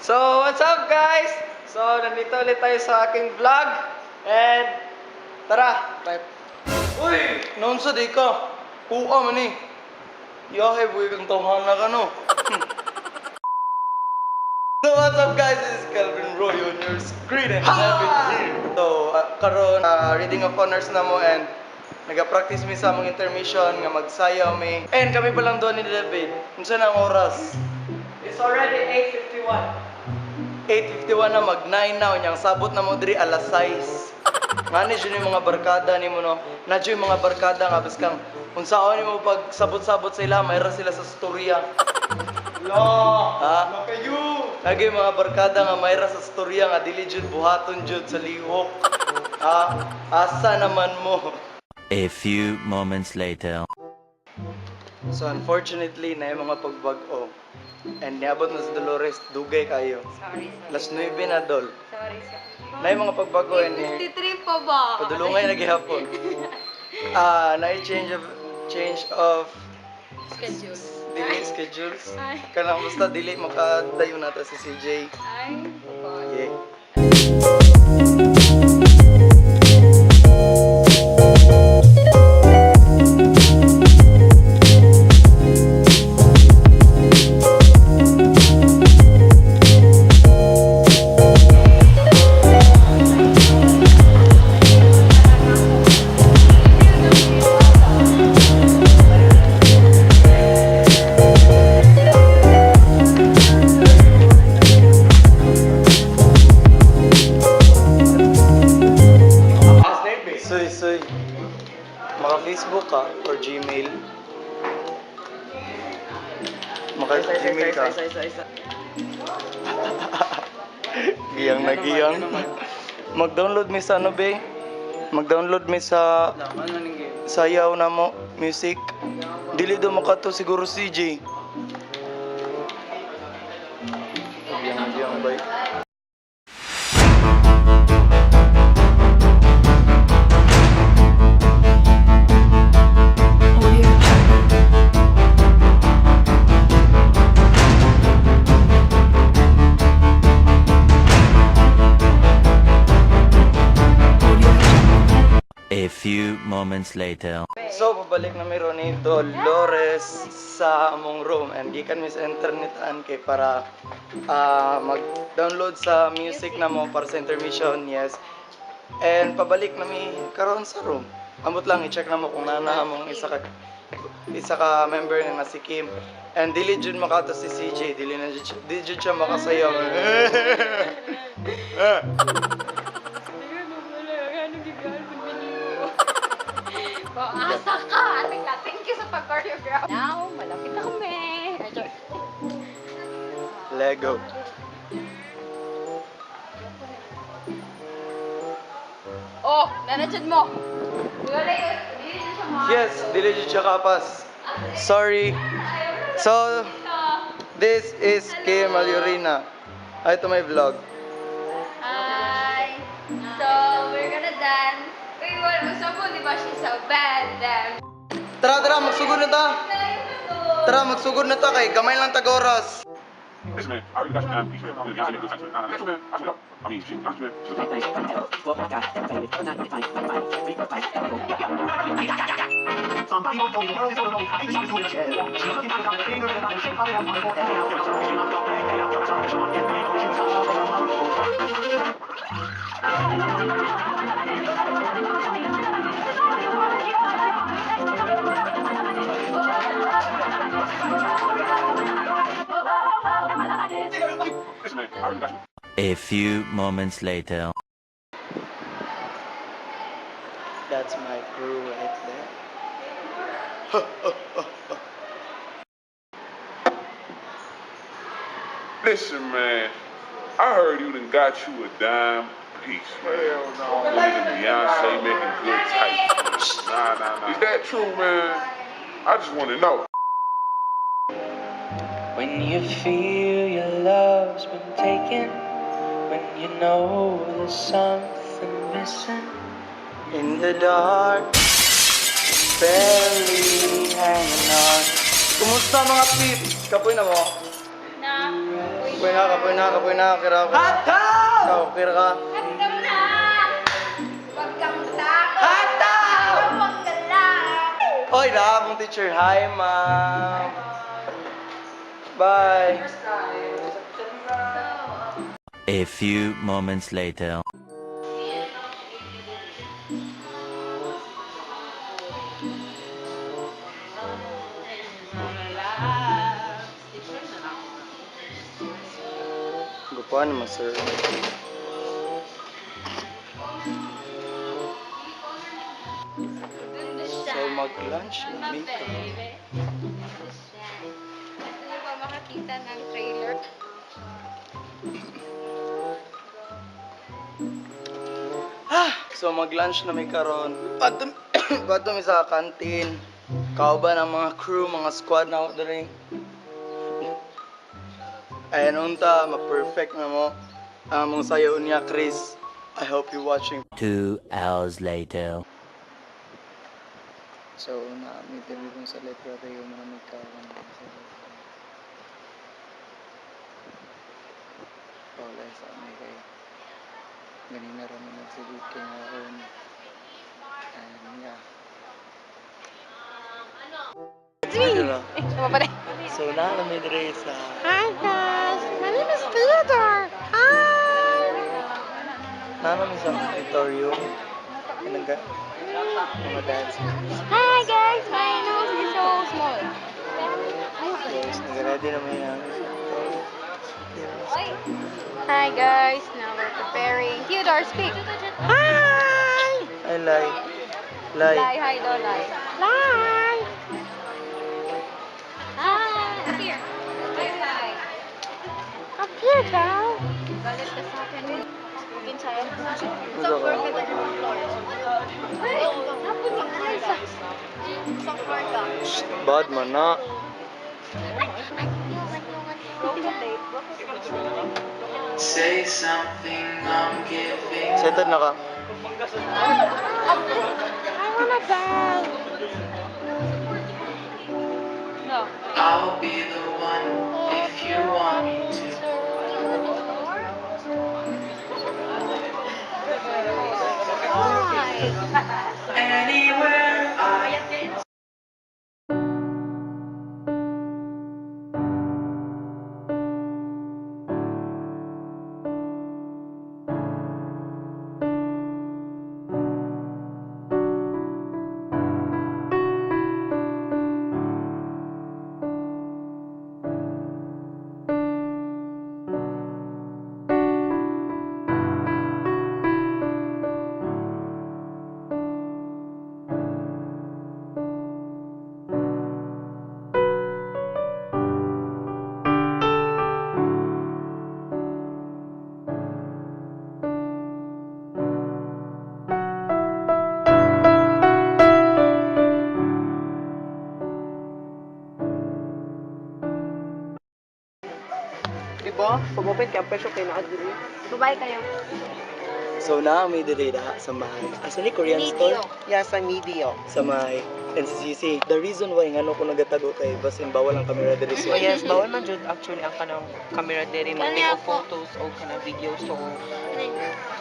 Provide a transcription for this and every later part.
So, what's up, guys? So, nandito ulit tayo sa aking vlog. And, tara! Bye. Uy! Noon sa di ka. Kuha man eh. Yahe, buhay kang tawhana ka, no? So what's up, guys? This is Calvin Roy on your screen and have it here. So, karon reading of honors na mo and naga-practice mi sa among intermission nga magsayaw mi. And kami pa lang doon ni David. Unsa na ang oras? It's already 8:51. 8:51 na, mag 9 na unyang sabot na mo diri alas 6. Ngani jud yung mga barkada nimo, no. Na jud yung mga barkada nga biskang unsaon nimo pag sabot-sabot sila, mayra sila sa storya. Lo! Ha? Lo kayo! Lagi yung mga barkada nga mayra sa storya nga dili jud buhaton jud sa lihok. Ha? Asa naman mo? A few moments later. So unfortunately na yung mga pagbag-o. And niabot na sa Dolores, dugay kayo. Sorry, sorry. Alas 9 na, dol. Sorry, sorry. Na yung mga pagbago and eh, 53 pa ba? Padulungay na gihapon. Na change of Schedule. dili schedules. Ay. Kanang basta dili makadayo nata si CJ. Ay, God. Yeah. Soy, soy. Maka Facebook ka or Gmail. Maka Gmail ka. Isa, isa. Giyang na giyang. Mag-download mi sa ano be? Mag-download mi sa Ano ning game? sayaw na mo music. Dili do makato siguro CJ. Giyang giyang bay. A few moments later. So, pabalik na mi ron ni Dolores sa among room and gikan mi sa internetan kay para mag-download sa music na mo para sa intermission, yes. And pabalik na mi karon sa room. Amot lang i-check na mo kung naa among isa ka member nga si Kim. And dili jud makato si CJ, dili na jud dili jud siya makasayaw. Asa ka! Ating la, thank you sa pag-choreograph. Now, malapit na kami. Ay, joke. Lego. Oh, nanachad mo. Wala yun. Dili na siya mga- Yes, dili jud siya kapas. Sorry. So, this is Kim Alurina. Hi to my vlog. Hi! So, we're gonna dance. Wait, what? Gusto mo, di ba siya sa band? Then, Tara, tara, magsugod na ta. Tara, magsugod na ta kay gamay lang tag oras. Listen, man, I already got you. A few moments later. That's my crew right there. Listen, man, I heard you done got you a dime piece, man. Hell no. Nigga Beyonce making good type. Nah, nah, nah. Is that true, man? I just want to know. When you feel your love's been taken, when you know there's something missing. In the dark, barely hanging on. Kumusta, mga peeps? Kapoy na mo? Na. Kapoy na, kapoy na, kapoy na. Kira ka. Hataw! Ikaw, kira ka. Hataw na! Huwag kang matakot. Hataw! Huwag ka lang. Oy, nahabong teacher. Hi, ma'am. Bye. A few moments later. Gupuan naman, sir. So, mag-lunch na Mama, makeup. baby. Gusto niyo ba makakita ng trailer? Ah, so mag-lunch na may karon. Padto mi sa canteen. Kauban ang mga crew, mga squad na ako diri. Ayan unta, ma-perfect na mo. Ang mong sayo niya, Chris. I hope you're watching. 2 hours later. So, na may diri kong sa library yung mga may kawan. Wala sa may kay ganina ra man nagsulod kay nga akon. And yeah. So, na kami diri sa Hi guys! My name is Theodore! Hi! Na kami sa auditorium. Kanang mga dancers. Hi guys! My nose is so small. Guys, nag-ready na may namin. Hi guys! Now we're preparing. Theodore, speak! Hi! Ay, lay. Lay. Lie, hi, do, lie. Lie! Hi! Up here. Hi, hi. Up here, daw. Galit ka sa akin. Gusto ko. Ay, napun ka sa. Sa floor ka. Shh, bad man na. Ay, Say something, I'm giving. Excited na ka? I wanna die. No. I'll be the one if you want me to. Why? Anywhere I Diba? Pag open kay ang presyo kay naa diri. Dubai kayo. So na may diri da sa may asa ni Korean store. Yeah, sa media. Sa may NCCC. The reason why ngano ko nagatago kay basin bawal ang camera diri Oh so. yes, bawal man jud actually ang kanang camera diri mag take og photos o kanang video, so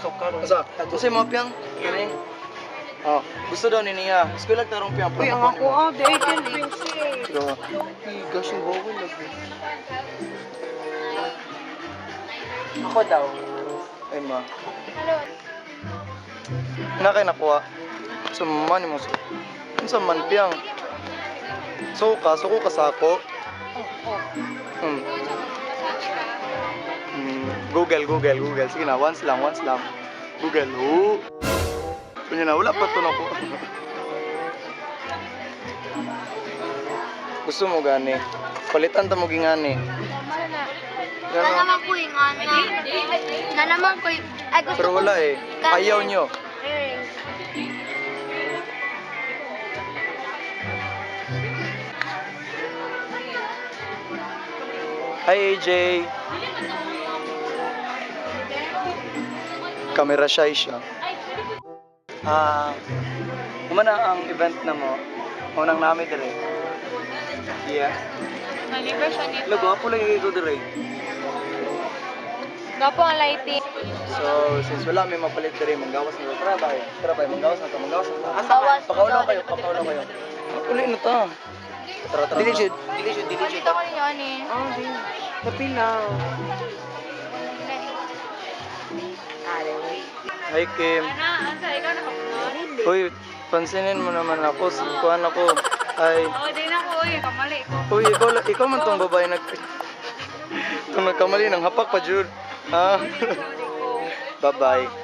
so karon. Asa? Kasi mo piyang kini. Oh, gusto daw ni niya. Eskwela tarong piyang. Uy, ang ako ah, di ay dili. Sige. Uy, gosh, yung bawal lagi. Ako daw. Ay ma. Hello. Na kay nakuha. So man mo. Unsa man piyang? Suka, suko ka sako. Oh, oh. Hmm. Google, Google, Google. Sige na, once lang, once lang. Google, oh. Kunya na, wala pa to na ko. Gusto mo gani? Palitan ta mo gingani. Na naman ko yung ana. Na naman ko yung... Ay, gusto Pero ko wala eh. Ayaw nyo. earrings. Hi, AJ. Camera shy siya. Ah, kumana ang event na mo. Unang nami dire. Yeah. Malibre siya nito. Look, gwapo lagi ko dire. Gwapo ang lighting. So, since wala may mapalit dire, manggawas na to. Tara tayo. Tara tayo, manggawas na to, manggawas na to. Gawas. Pakaulaw kayo, pakaulaw kayo. Uli na ta. Tara, tara. Dili jud, dili jud, dili Dito ko ninyo, ani. Hi, Kim. Ana, asa, ikaw nakapunod? Uy, pansinin mo naman ako. Kuhan ako. Ay. Oo, di na ko, uy. Kamali ko. Uy, ikaw, ikaw man tong babae nag... Itong nagkamali ng hapak pa, Jud. Ha? Bye-bye.